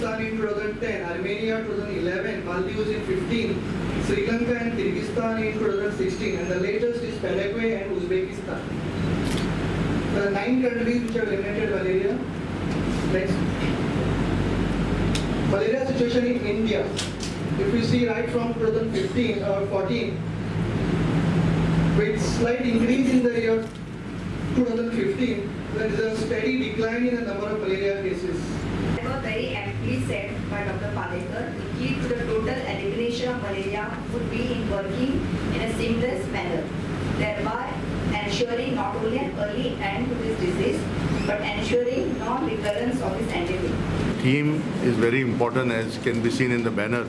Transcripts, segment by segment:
Afghanistan in 2010, Armenia 2011, Maldives in 15, Sri Lanka and Kyrgyzstan in 2016, and the latest is Paraguay and Uzbekistan. There are 9 countries which have eliminated malaria. Next. Malaria situation in India. If we see right from 2015 or 14, with slight increase in the year 2015, there is a steady decline in the number of malaria cases. It was very aptly said by Dr. Palekar, the key to the total elimination of malaria would be in working in a seamless manner, thereby ensuring not only an early end to this disease, but ensuring non-recurrence of this endemic. Theme is very important, as can be seen in the banner,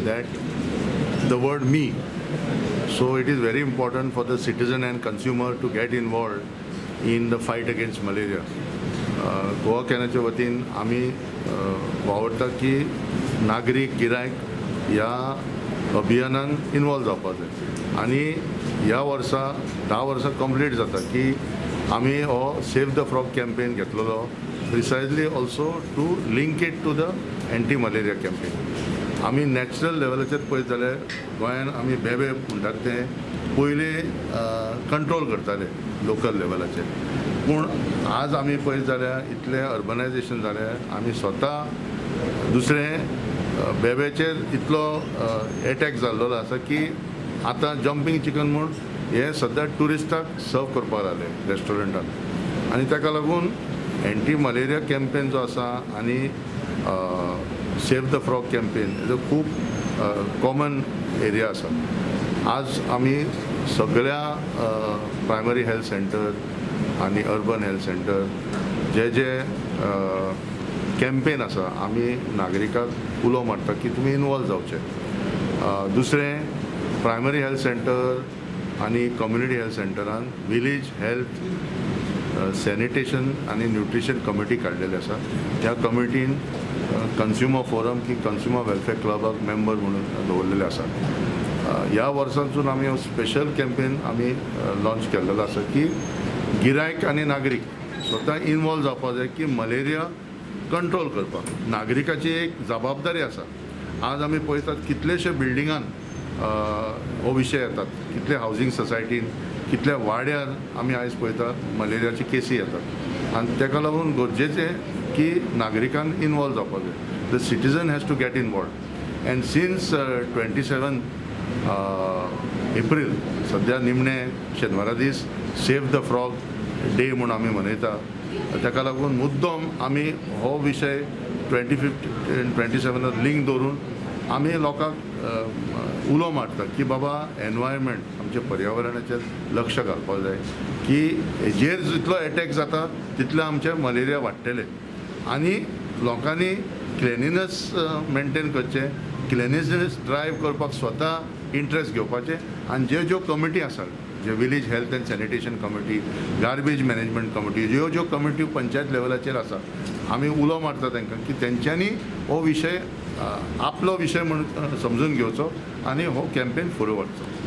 that the word me. So it is very important for the citizen and consumer to get involved in the fight against malaria. Goa कॅनाच्या वतीन आमी वावरता की नागरीक गिरायक ह्या अभियानान involve जावपाक जाय आनी ह्या वर्सा 10 वर्सां कंप्लीट जाता की आमी हो सेव the frog campaign घेतलेलो, precisely also to link it to the anti malaria campaign. आमी नॅचरल लेवलाचेर पळयत जाल्यार गोंयान आमी बेबे म्हणटात ते पयलीं कंट्रोल करताले लोकल लेवलाचेर, पूण आज आमी पळयत जाल्यार इतलें अर्बनायजेशन जालें, आमी स्वता दुसरें बेब्याचेर इतलो एटॅक जाल्लो आसा की आतां जंपींग चिकन म्हूण हें सद्या ट्युरिस्टाक सर्व करपाक लागले रेस्टॉरंटान, आनी ताका लागून एंटी मलेरिया कॅम्पेन जो आसा आनी सेव the frog campaign हेजो खूब कॉमन एरिया आसा. आज आमी सगळ्या प्रायमरी हेल्थ सेंटर आनी अर्बन हेल्थ सेंटर जे जे कॅम्पेन आसा आमी नागरिकाक उलो मारता की तुमी इनवॉल्व जावचे. दुसरें प्रायमरी हेल्थ सेंटर आनी कम्युनिटी हेल्थ सेंटरान विलेज हेल्थ सॅनिटेशन आनी न्युट्रिशन कमिटी काडलेली आसा. त्या कमिटीन कंज्युमर फोरम की कंज्युमर वेलफेअर क्लबाक मेंबर म्हणून दवरलेले आसा. ह्या वर्सांसून आमी स्पेशल कॅम्पेन आमी लॉन्च केल्लेलो आसा की गिरायक आनी नागरीक स्वता इनवॉल्व जावपाक जाय की मलेरिया कंट्रोल करपाक नागरिकाची एक जबाबदारी आसा. आज आमी पळयतात कितलेशे बिल्डिंगान हो विशय येतात, कितले हावजींग सोसायटीन, कितल्या वाड्यार आमी आयज पळयतात मलेरियाची केसी येतात आनी ताका लागून गरजेचें की नागरिकान इनवॉल्व जावपाक जाय. The citizen has to get involved and since 27 April सद्या निमणे शेनवारा दीस सेव the frog day म्हूण आमी मनयता. ताका लागून मुद्दम आमी हो विशय 25 27 लिंक दवरून आमी लोकांक उलो मारता की बाबा एनवायरमेंट आमच्या पर्यावरणाचेर लक्ष घालपाक जाय की हेजेर जितलो एटॅक जाता तितले आमचे मलेरिया वाडटले आनी लोकांनी क्लिनिनेस मेंटेन करचें, क्लिनिनेस ड्रायव्ह करपाक स्वता इंट्रस्ट घेवपाचें आनी ज्यो ज्यो कमिटी आसात, जे village health and sanitation committee, garbage management committee, ज्यो ज्यो कमिटी पंचायत लेवलाचेर आसा आमी उलो मारता तांकां की तेंच्यांनी हो विशय आपलो विशय म्हूण समजून घेवचो आनी हो कॅम्पेन फुडें व्हरचो.